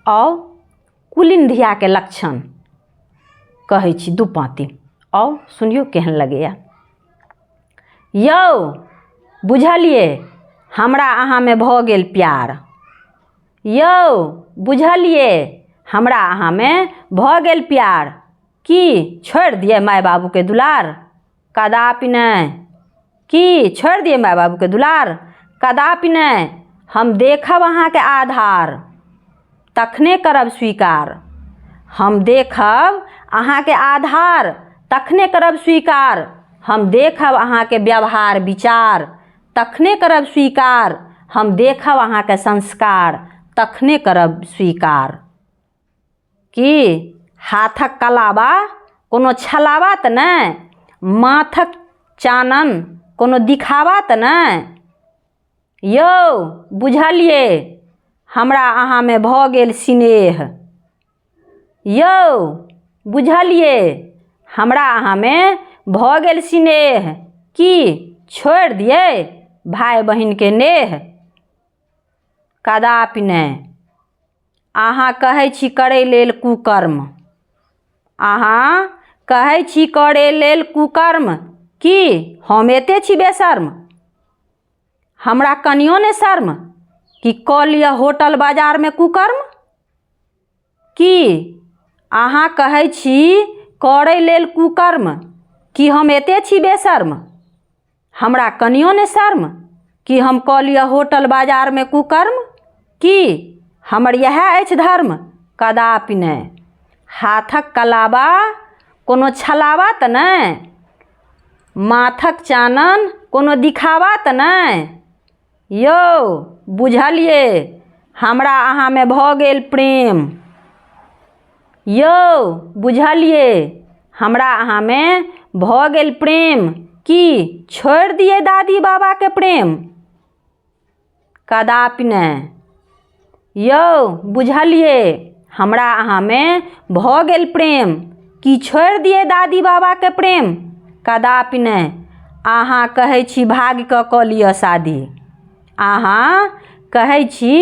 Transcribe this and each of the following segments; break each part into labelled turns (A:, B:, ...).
A: आउ कुलीन धियाके लक्षण कहै छी दू पाँति आउ सुनियौ केहन लगैए यौ बुझलियै हमरा अहाँमे भऽ गेल प्यार यौ बुझलियै हमरा अहाँमे भऽ गेल प्यार की छोड़ि दियै माय बाबूके दुलार कदापि नहि की छोड़ि दियै माय बाबूके दुलार कदापि नहि हम देखब अहाँके आधार तखने करब स्वीकार हम देखब अहाँके आधार तखने करब स्वीकार हम देखब अहाँके व्यवहार विचार तखने करब स्वीकार हम देखब अहाँके संस्कार तखने करब स्वीकार की हाथक कलावा कोनो छलावा तऽ नहि माथक चानन कोनो दिखावा तऽ नहि यौ बुझलियै हमरा अहाँमे भऽ गेल सिनेह यौ बुझलियै हमरा अहाँमे भऽ गेल सिनेह की छोड़ि दियै भाय बहिनके नेह कदापि नहि अहाँ कहै छी करै लेल कुकर्म अहाँ कहै छी करै लेल कुकर्म की हम एते छी बेशर्म हमरा कनियो नहि शर्म कि कऽ लिअ होटल बाजारमे कुकर्म की अहाँ कहै छी करै लेल कुकर्म की हम एते छी बेशर्म हमरा कनियो नहि शर्म कि हम कऽ लिअ होटल बाजारमे कुकर्म की हमर इएह अछि धर्म कदापि नहि हाथक कलावा कोनो छलावा तऽ नहि माथक चानन कोनो दिखावा तऽ नहि यौ बुझलियै हमरा अहाँमे भऽ गेल प्रेम यौ बुझलियै हमरा अहाँमे भऽ गेल प्रेम की छोड़ि दियै दादी बाबाके प्रेम कदापि नहि यौ बुझलियै हमरा अहाँमे भऽ गेल प्रेम की छोड़ि दियै दादी बाबाके प्रेम कदापि नहि अहाँ कहै छी भागिकऽ कऽ लिअ शादी अहाँ कहै छी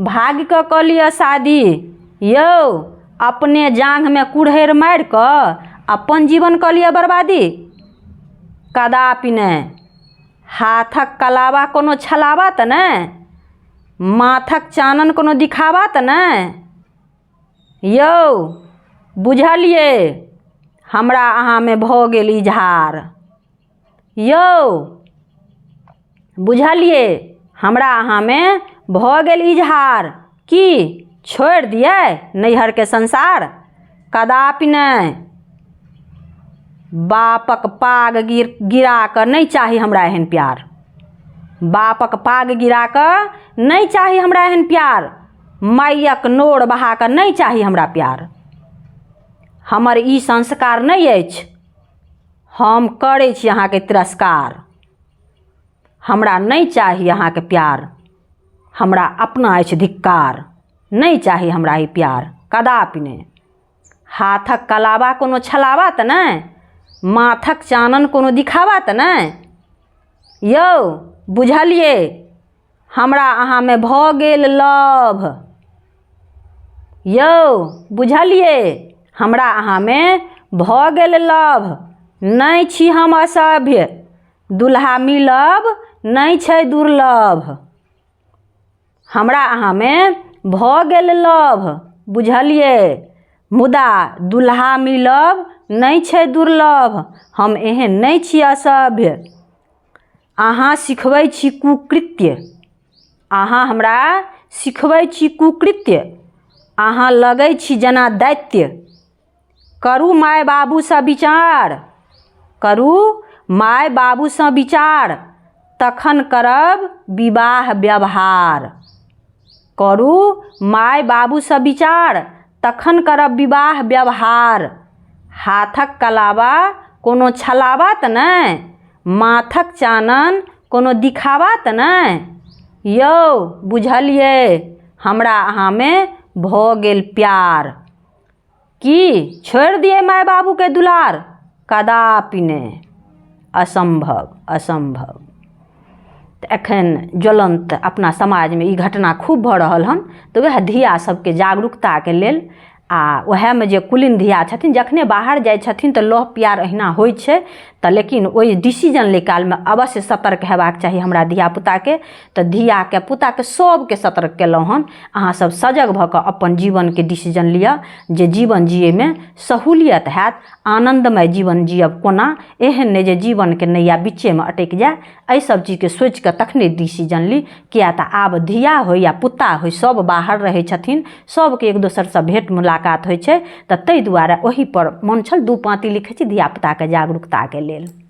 A: भागिकऽ कऽ लिअ शादी यौ अपने जाँघमे कुड़हरि मारिकऽ अपन जीवन कऽ लिअ बर्बादी कदापि नहि हाथक कलावा कोनो छलावा तऽ नहि माथक चानन कोनो दिखावा तऽ नहि यौ बुझलियै हमरा अहाँमे भऽ गेल इजहार यौ बुझलियै हमरा अहाँमे भऽ गेल इजहार की छोड़ि दियै नैहरके संसार कदापि नहि बापक पाग गिरा कऽ नहि चाही हमरा एहन प्यार बापक पाग गिरा कऽ नहि चाही हमरा एहन प्यार मायक नोर बहा कऽ नहि चाही हमरा प्यार हमर ई संस्कार नहि अछि हम करै छी अहाँके तिरस्कार हमरा नहि चाही अहाँके प्यार हमरा अपना अछि धिक्कार नहि चाही हमरा ई प्यार कदापि नहि हाथक कलावा कोनो छलावा तऽ नहि माथक चानन कोनो दिखावा तऽ नहि यौ बुझलियै हमरा अहाँमे भऽ गेल लभ यौ बुझलियै हमरा अहाँमे भऽ गेल लभ नहि छी हम असभ्य दुल्हा मिलब नहि छै दुर्लभ हमरा अहाँमे भऽ गेल लभ बुझलियै मुदा दुल्हा मिलब नहि छै दुर्लभ हम एहन नहि छी असभ्य अहाँ सिखबै छी कुकृत्य अहाँ हमरा सिखबै छी कुकृत्य अहाँ लगै छी जेना दैत्य करू माय बाबूसँ विचार करू माय बाबूसँ विचार तखन करब विवाह व्यवहार करू माय बाबूसँ विचार तखन करब विवाह व्यवहार हाथक कलावा कोनो छलावा तऽ नहि माथक चानन कोनो दिखावा तऽ नहि यौ बुझलियै हमरा अहाँमे भऽ गेल प्यार की छोड़ि दियै माय बाबूके दुलार कदापि नहि असम्भव असम्भव तऽ एखन ज्वलन्त अपना समाजमे ई घटना खूब भऽ रहल हन। तऽ वएह धिया सबके जागरूकताके लेल आ वएहमे जे कुलीन धिया छथिन, जखने बाहर जाइ छथिन तऽ लव प्यार अहिना होइ छै। तऽ लेकिन ओहि डिसीजन लै कालमे अवश्य सतर्क हेबाक चाही हमरा धियापुताके। तऽ धियाके पुताके सबके सतर्क केलहुँ हन, अहाँ सब सजग भऽ कऽ अपन जीवनके डिसीजन लिअ जे जीवन जियैमे सहूलियत हैत, आनन्दमय जीवन जियब कोना, एहन नहि जे जीवनके नैया बिच्चेमे अटकि जाय। एहि सब चीजके सोचिकऽ तखने डिसीजन ली, किए तऽ आब धिया होइ या पुता होइ, सब बाहर रहै छथिन, सबके एक दोसरसँ भेँट मुलाकात होइ छै। तऽ ताहि दुआरे ओहिपर मन छल 2 पाँति लिखै छी धियापुताके जागरूकताके लेल।